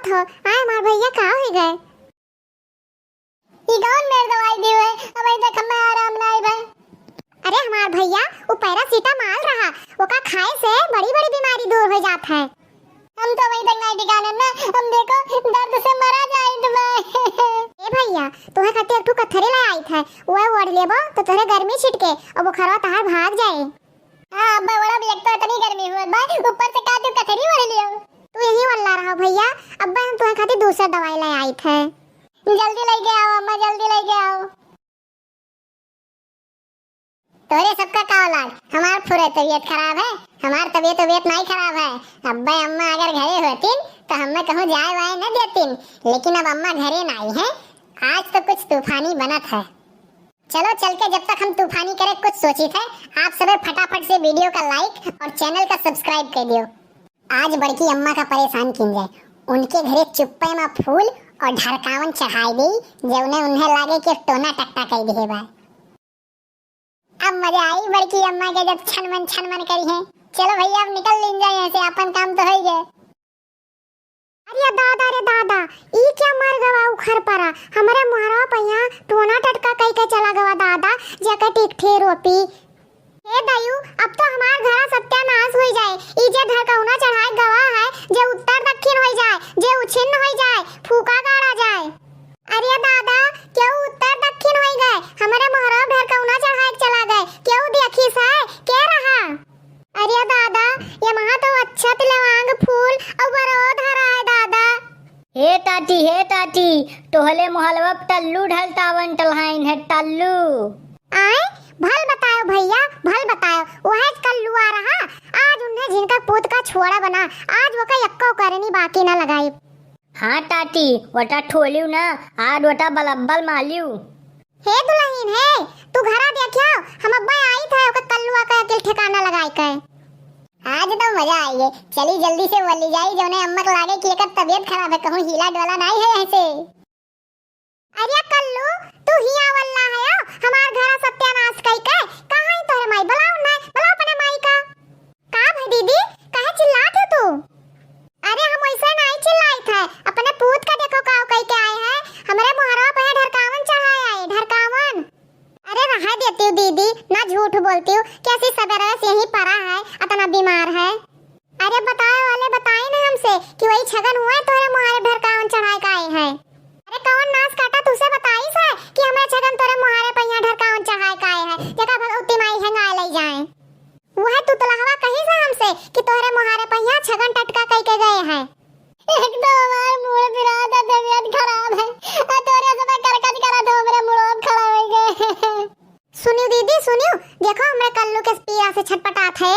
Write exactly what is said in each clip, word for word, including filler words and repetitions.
हो, आय हमार भइया, का होइ गए? ई कौन मेर दवाई दियो है? अबहीं तक हमें आराम नाहीं भए। अरे हमार भइया, उ पैरासिटामोल रहा, ओका खाए से बड़ी-बड़ी बीमारी दूर होइ जात है। हम तो अबहीं तक नाहीं ठिकाने ना, हम देखो दर्द से मरा जाइत बा। ए भइया, तोहे खातिर एक ठो कथरी ले आइत है, वह ओढ़ लेबो तो तोहरे गर्मी छिटके और बुखारवा तहार भाग जाए। हाँ, अब्बे ओढ़ब, एक तो इतनी गर्मी होत बा, ऊपर से का तू कथरी ओढ़ लियो? तू यहीं वल्ला रहो भइया, अब्बे हम तोहे खातिर दूसर दवाई ले आइत है। जल्दी लइके आओ अम्मा, जल्दी लइके आओ। तोरे सबका का औलाद, हमार फुरे तबीयत खराब है, हमार तबीयत, तबीयत नाहीं खराब है। अब्बे अम्मा अगर घरे होतिन, तो हमें कहूँ जाए वाए न देतिन, लेकिन अब अम्मा घरे नाहीं है, आज तो कुछ तूफानी बनत है। चलो चल के जब तक हम तूफानी करे कुछ सोचित है, आप सबे फटाफट से video का like और channel का subscribe कर दियो। आज बड़की अम्मा का परेशान कीन जाए, उनके घरे चुप्पे मा फूल और ढरकावन चढ़ाई दी, जौने उन्हें लागे कि टोना टट्टा कई दिहे बा। अब मजा आई बड़की अम्मा के जब छनमन छनमन करी है। चलो भइया अब निकल लीन जाए यहाँ से, अपन काम तो होइ गए। अरे दादा रे दादा, ई क्या मर गवा उखर परा? हमरे मोहरवा पहिया टोना टटका कई के चला गवा दादा, जेके टिकठी रोपी। हे दयू, अब तो हमार घरा सत्यानाश होइ जाए। ई जे ढरकौना चढ़ाए गवा है, जे उत्तर दक्षिण होइ जाए, जे उछिन्न होइ जाए, फूका गाड़ा जाए। अरे दादा, केहू उत्तर दक्षिण होइ गए, हमरे मोहरवा ढरकौना चढ़ाए के चला गए, केहू देखिस है, के रहा? अरे दादा, ये महा तो अच्छत लवांग फूल और बरो धरा है दादा। हे टाटी, हे टाटी, तोहले मोहलवा पे टल्लू ढलतावन टलहाइन है, टल्लू। आए, भल बतायो भइया, भल बतायो, वह कल्लुआ रहा, आज उन्हें झिनका पूत का छोड़ा बना, आज वो का यक्को करनी बाकी ना लगाई। हाँ टाटी, वटा ठोलियो ना, आज वटा बलब्बल मालियो। हे दुलहिन हे, तू घरा देखियो, हम अब्बे आइत है, ओके कल्लुआ के अकिल ठिकाना लगाई के। आज तो मजा आई है, चली जल्दी से वली जाई, जौने अम्मा के लागे कि एकर तबीयत खराब है, कहूँ हीला डोला नाई है ऐसे। अरे कल्लू, तू हिया वल्ला है, हमार घरा सत्यानाश कई के, कहाँ है तोहरे माई? बुलाओ ना, बुलाओ अपने माई का। का भई दीदी, काहे चिल्लात हो तू? अरे हम वैसे नाई चिल्लाइत है, अपने पूत का देखो काव कई के आए हैं, हमरे मोहरवा पे ढरकावन चढ़ाए आए, ढरकावन। अरे रहा देती हूँ दीदी, ना झूठ बोलती हूँ, कैसी सवेरे से यहीं परा है, इतना बीमार है। अरे बताए वाले बताई ना हमसे कि वही छगन हुआ है तोहरे मोहरे ढरकावन चढ़ाए का आए है। अरे कौन नास काटा तुसे बताई से कि हमरे छगन तोरे मोहरे पहिया ढरकावन चढ़ाए का आए है, जेका भगवती माई हेंगाए लई जाए। वह तुतलहवा कही से हमसे कि तोहरे मोहारे पहिया छगन टटका कई के गए हैं। एक तो हमार मूड़ पिरात है, तबीयत खराब है, और तोरे सब करकच करत हो, हमरे मूड़ो खड़ा हो गए। सुनियो दीदी, सुनियो, देखो हमरे कल्लू के पीरा से छटपटात है।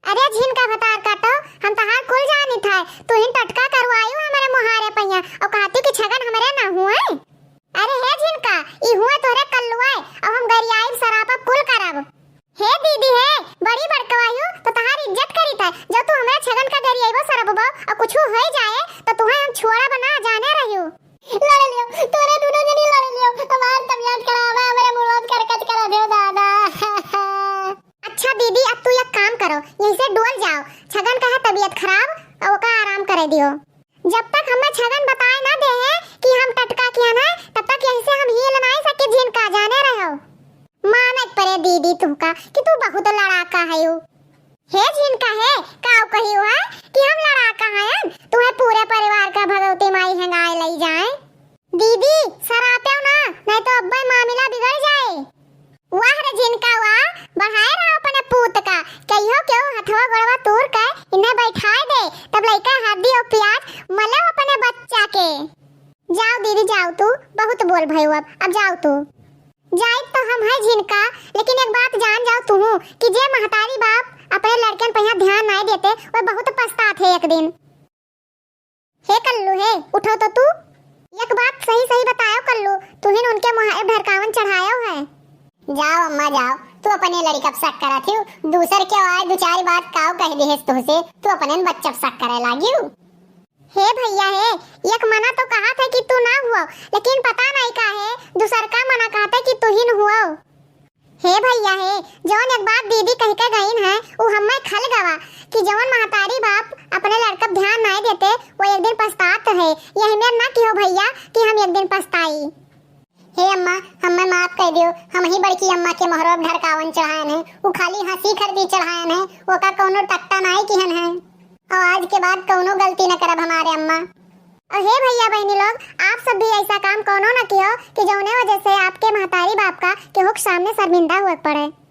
अरे झिनका भतार काटो, हम तहार कुल जानित है, तू ही टटका करवायु हमरे मोहारे पहिया और कहती कि छगन हमरे ना हुए। अरे हे झिनका, ई हुए तोहरे कल्लुआ, अब हम गरियाइब सरापब कुल करब। हे दीदी हे, बड़ी बड़कवायु तो तहार इज्जत करित है, जब तू हमरा छगन का गरियाइबो सरबबो और कुछ हो जाए तो तुहे हम छोड़ब ना, जाने रहियो। लड़ लियो, तोरे दोनों जनी लड़ लियो, हमार तबियत खराब है, हमरे मुड़वा करकच करा दे दादा। अच्छा दीदी, अब तू एक काम करो, यहीं से डोल जाओ, छगन का है तबियत खराब, ओका आराम करे दियो। जब तक हमें छगन बताए ना दे है कि हम टटका किहन है, तब तक यहीं से हम हिल नाई सके झिनका, जाने रहो। मानक परे दीदी तुहका कि तू बहुत लड़ाका है यू। हे झिनका हे, काव कहियो है कि हम लड़ाका हयन? तुहे पूरे परिवार का भगवती माई हेंगाए लई जाए। दीदी, सराप्यो ना, नहीं तो अब्बे मामला बिगड़ जाए। वाह रे झिनका वाह, बढ़ाए रहो अपने पूत का। कहियो केहू हथवा गोड़वा तूर के इन्हें बैठाए दे, तब लइका हरदी और प्याज मले अपने बच्चा के। जाओ दीदी, जाओ तू, बहुत बोल भयू अब, अब जाओ तू। जाइत तो हम है झिनका, लेकिन एक बात जान जाओ तुहू कि जे महतारी बाप अपने लड़कन पर यहाँ ध्यान नाय देते, वह बहुत पछतात है एक दिन। हे कल्लू हे, उठो तो तू। एक बात सही सही बतायो कल्लू, तुहिन उनके मुहारे ढरकावन चढ़ायो है। जाओ अम्मा जाओ, तू अपने लड़का पे शक करत हियो, दूसर के आए दो चार बात काव कह दिहेस तुहसे, तू अपने बच्चा पे शक करे लागियो। हे भैया हे, एक मना तो कहत है कि तू ना हुआ, लेकिन पता नहीं का है, दूसर का मना कहते कि तुहिन हुआ। हे भइया हे, जौन एक बात दीदी कहि के गइन है, उ हम्मे खल गवा कि जौन महतारी बाप अपने लड़का पे ध्यान नाहीं देते, वो एक दिन पछतात है। यही मेर ना किहो भइया कि हम एक दिन पछताई। हे अम्मा, हम्मे माफ कइ दियो, हमहीं बड़की अम्मा के मोहरो पे ढरकावन चढ़ायन है, उ खाली हँसी खरदी चढ़ायन है, ओका कउनो टकटा नाहीं किहन है। अउर आज के बाद कउनो गलती न करब हमारे अम्मा। अउर हे भइया बहिनी लोग, आप सब भी अइसा काम कउनो न किहो कि जौने वजह से आपके महतारी बाप का केहू के सामने शर्मिंदा हुए के पड़े।